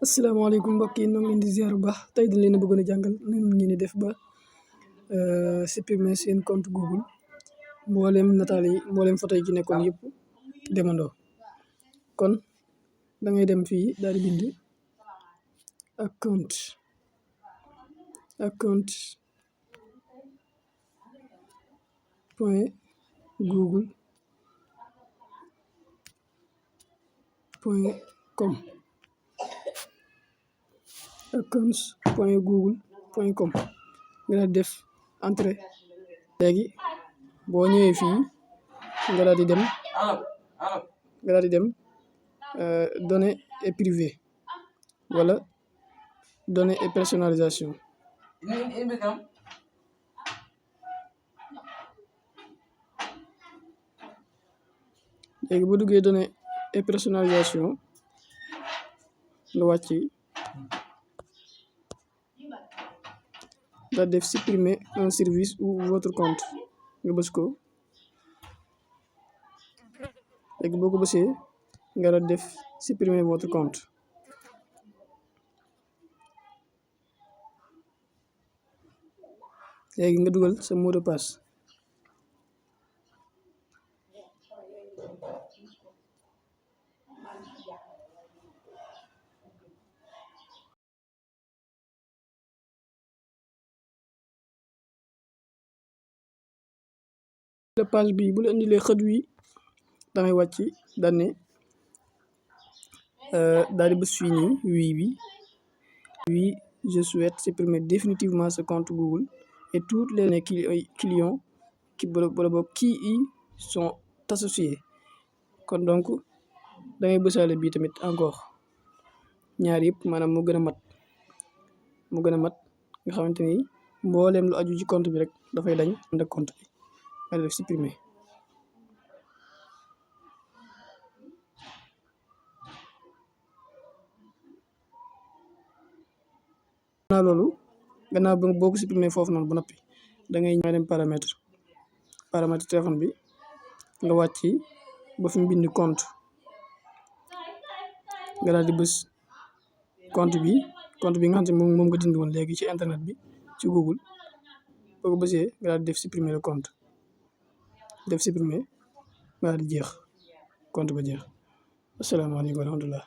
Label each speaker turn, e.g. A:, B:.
A: asalaamaaleykum mbokk yi ñoo ngi leen di ziar bu baax tey dañ leen a bëggoon a jàngal nan ngeen di def ba supprimer seen compte Google mboolem nataal yi mboolem photo yi ci nekkoon yëpp demandoo. kon da ngay dem fii daal di bind account point google point com accounts point google point com nga daal di def entrée. léegi boo ñëwee fii nga daal di dem données et privées wala données et personnalisation. léegi boo duggee données et personnalisation nga wàcc daal def supprimer un service ou votre compte nga bës ko. léegi boo ko bësee nga daal def supprimer votre compte. léegi nga dugal sa mot de passe. la page bi bu la indilee xët wi da ngay wàcc daal ne daal di bës fii nii oui je souhaite supprimer définitivement ce compte Google et toutes les clients qui y sont associés. kon donc da ngay bësaale bii tamit encore ñaar yëpp maanaam moo gën a mat nga xamante ni mbooleem lu aju ci compte bi rek dafay dañ ànd ak compte bi nga def supprimer. gannaaw boo ko supprimer foofu noonu ba noppi da ngay dem paramètre téléphone bi nga wàcc ba fi mu bind compte nga daal di bës compte bi nga xam ne moom nga dindi woon léegi ci internet bi ci Google. boo ko bësee nga daal di def supprimer le compte def supprimer nga daal di jeex compte ba jeex. asalaamaaleykum wa rahmatullah.